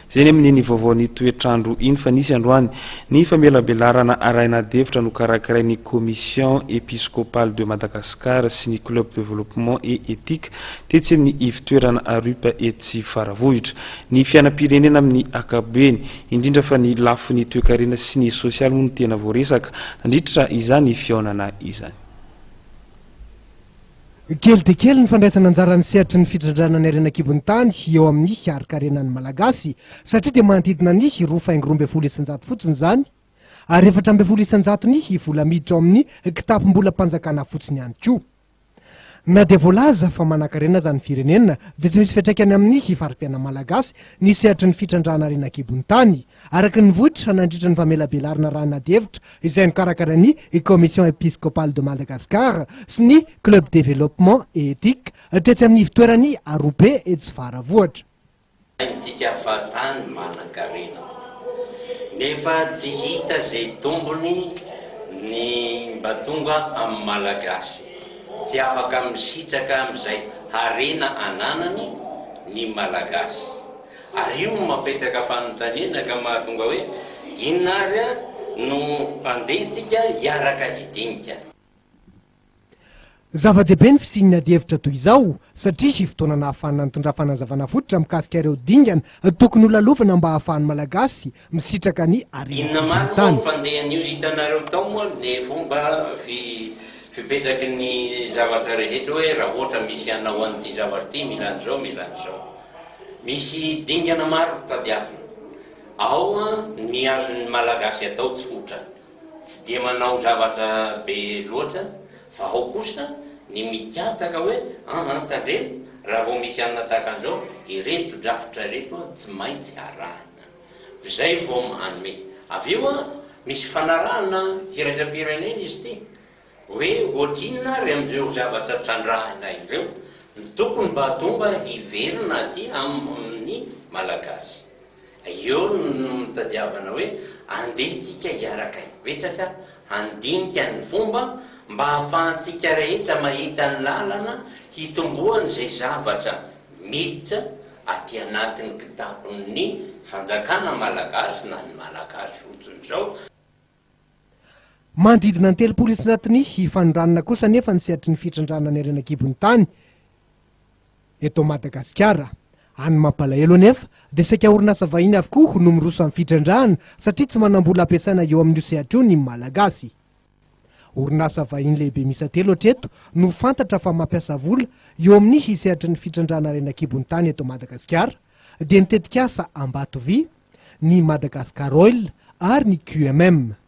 Izay ny amin'iny vaovaon'ny toetr'andro iny fa nisy androany ny famelabelarana arahina adihevitra nokarakarain'ny Commission Episcopale de Madagascar sy ny Club Développement et Ethique tetsy amin'ny ivon-toerana ARUP etsy Faravohitra. Ny fiainam-pirenena amin'ny ankapobeny, indrindra fa ny lafiny toekarena sy ny sosialy moa no tena voaresaka nandritra izany fihaonana izany. Kely dia kely ny fandraisana anjaran'ny sehatry ny fitrandrahana ny harena an-kibon'ny tany eo amin'ny harin-karenan'ny Malagasy satria dia manodidina ny 2,12% fotsiny izany ary 14% ny vola miditra ao amin'ny kitapom-bolam-panjakana fotsiny ihany koa. Na dia voalaza fa manankarena aza ny firenena dia tsy misy fiantraikany amin'ny fari-piainan'ny Malagasy ny sehatry ny fitrandrahana harena an-kibon'ny tany, araka ny nivoitra nandritra ny famelabelarana raha nady hevitra izay nokarakarain'ny Commission Episcopale de Madagascar sy ny Club Développement et Ethique tetsy amin'ny ivotoeran'ny Arope etsy Faravohitra. Haintsika fa tany manankarena nefa tsy hita zay tombony ny mba tonga amin'ny Malagasy. Tsy afaka misitraka amin'izay harena ananany ny Malagasy. Ary io no mapetraka fanontaniana ka mahatonga hoe inona ary no andeha tsika hiaraka hidinika. Zava-dehibe ny fisian'ny adihevitra toy izao satria fotoana nahafahana nitondra fanazavana fototra mikasika ireo dingana tokony ho lalovana mba hahafahan'ny Malagasy misitraka ny harena Inona an-kibon'ny marina moa tany. ny fandehan'io hitanareo tao moa ny fomba fipetraky ny zavatra rehetra hoe raha ohatra misy hanao an'ity zavatra ity mila an'izao mila an'izao. Misy dingana maro tadiavina. Ao ny azon'ny Malagasy atao tsotra, tsy dia manao zavatra be loatra, fa ao kosa ny mikatsaka hoe an tandremo, raha vao misy anona tahaka an'izao, ireto drafitra ireto tsy maintsy arahina. Izay vao manome. Avy eo misy fanarahana iraisam-pirenena izy ity. Hoe ohatrinona ary amin'ireo zavatra trandrahina ireo no tokony mba tonga hiverina aty amin'ny Malagasy? Eo no nitadiavana hoe andeha isika hiaraka hipetraka handinika ny fomba mba hahafahantsika rehetra mahita ny lalana hitomboan'izay zavatra miditra aty anatin'ny kitapon'ny fanjakana Malagasy na ny Malagasy fotsiny izao. Manodidina ny 30 isan-jaton'ny hifanondranana kosa anefa ny sehatry ny fitrandrahana ny harena an-kibon'ny tany eto Madagasikara. Any mampalahelo anefa dia saika orinasa vahiny avokoa no miroso amin'ny fitrandrahana satria tsy manam-bola ampiasaina eo amin'io sehatra io ny Malagasy. Orinasa vahiny lehibe miisa telo hatreto no fantatra fa mampiasa vola eo amin'ny sehatry ny fitrandrahana harena an-kibon'ny tany eto Madagasikara dia ny tetikasa Ambatovy, ny Madagascar Oil ary ny QMM.